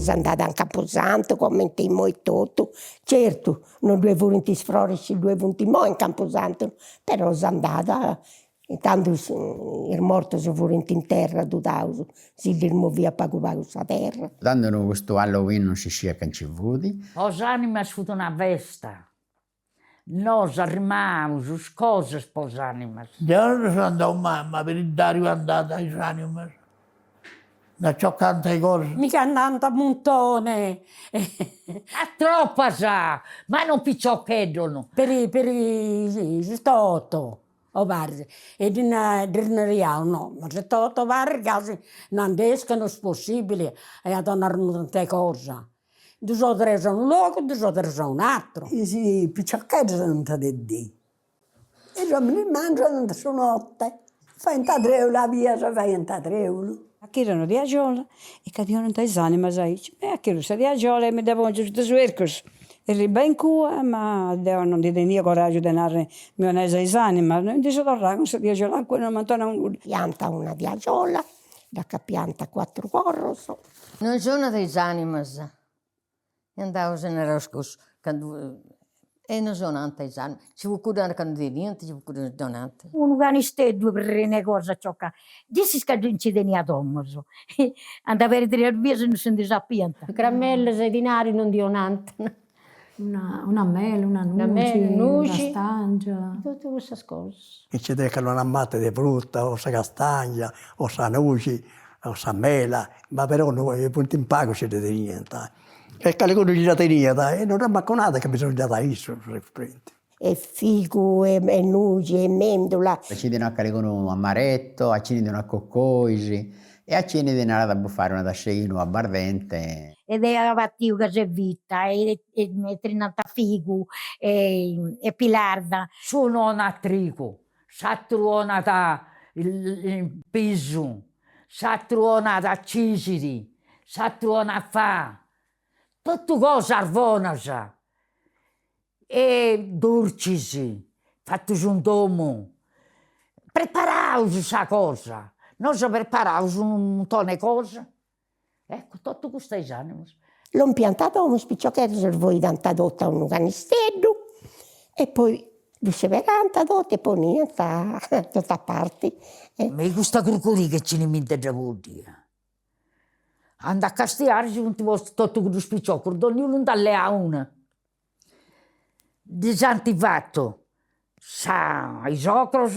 S'andat in campusantu comente immoi totu, certu non ddue furint is froris chi ddue funt immoi in campusantu, però s'andat, intandu is mortus furint in terra tudaus, si ddis moviat pagu pagu sa terra. Tandu custu Halloween non si sciat ca nci fut. Po is animas fut una festa Nosu arrimaus is cosas po is animas. Deu no seu andau mai, ma Piridariu andat a is animas, nd'aciocant is cosas. Mi ca andant a muntone. A tropas, ma non piciocheddus. Peri peri setoto o paris e ddi ddis nariaus no, ma setoto paris gasi nand'est ca no est possibili, aiat a narri unu tanti 'e cosa Dus o tres a unu logu, dus o tres a un'atru. Is piciocheddos andant de dì, is ominis mannus andant su note, faint a treulu, a bias faiant a treulu. Achirru una tiagiola e ca ti 'onant is animas aici, e achirru sa tiagiola e mi dda pongiu suta su 'ercus, erriba in cua, ma deu non ndi tenia coraggiu de narri mi 'onais is animas, ndi seu torrà cun sa tiagiola in cua e non m'ant 'onau nudda. Iant una tiagiola Dd'acapiant a cuatru corrus. Non sonat is animas. E andaus e naraus cussu, candu e non sonant is animas, nci fut cuddu ca ndi teniant, nci fut cuddu ca non donant. Unu canisteddu prenu 'e cosa aciocà, ditzis ca nci teniat domus, andà perdiri a bias e non si ndi sapiant. Caramellas e dinari non ndi 'onant. Una una mela, una nuxi, una castangia. Totu cussas cosas. Nci tecat una mata de fruta o sa castagna o sa nuxi o sa mela, ma però no funt in pagus chi dda teniant e calincunu chi dda teniat e non dd'ammaconat ca bisongiat a issu prenti. E figu e nuxi e mendula. A chini donat calincunu amaretto, a chini donat cocois e a chini ddi narat a bufare una tassa 'e 'inu abbardente. E deu ia batiu casu 'e vita e trinanta figu e pilarda. S'unu 'onat trigu, s'aturu 'onat pisu, s'aturu 'onat cixiri, s'aturu 'onat faa, totu cosas bonas e durcis fatus in domu, preparaus sa cosa, nosu preparaus unu muntoni 'e cosa, eccu totu custu a is animas. Lompiant a domu is piciocheddus sboidant totu a unu canisteddu e poi ddu sceberant totu e poniant totu a parti. Ma custa curcuriga chini mi nde dda boddia Andu a castiare si funt postus totu cuddos piciocos, donniunu nd'at leau una. Ddis ant fatu sa is ogros,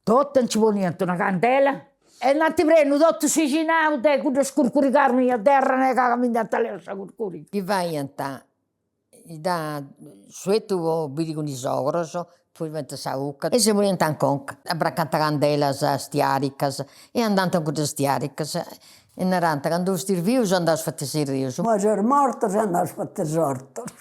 totu nci poniant una candela e nd'ant prenu totu su 'ixinau de cuddas curcurigas mias, deu arrenegà ca mi nd'ant leau sa curcuriga. Ddi faiant da suetu po biri cun is ogros, poi faiant sa 'ucca e si poniant in conca, abracant candelas stiaricas e andant cun cuddas stiaricas e narant, candu fustis bius andaus fatu is rius. Moi seus mortos e andaus fatu is ortus.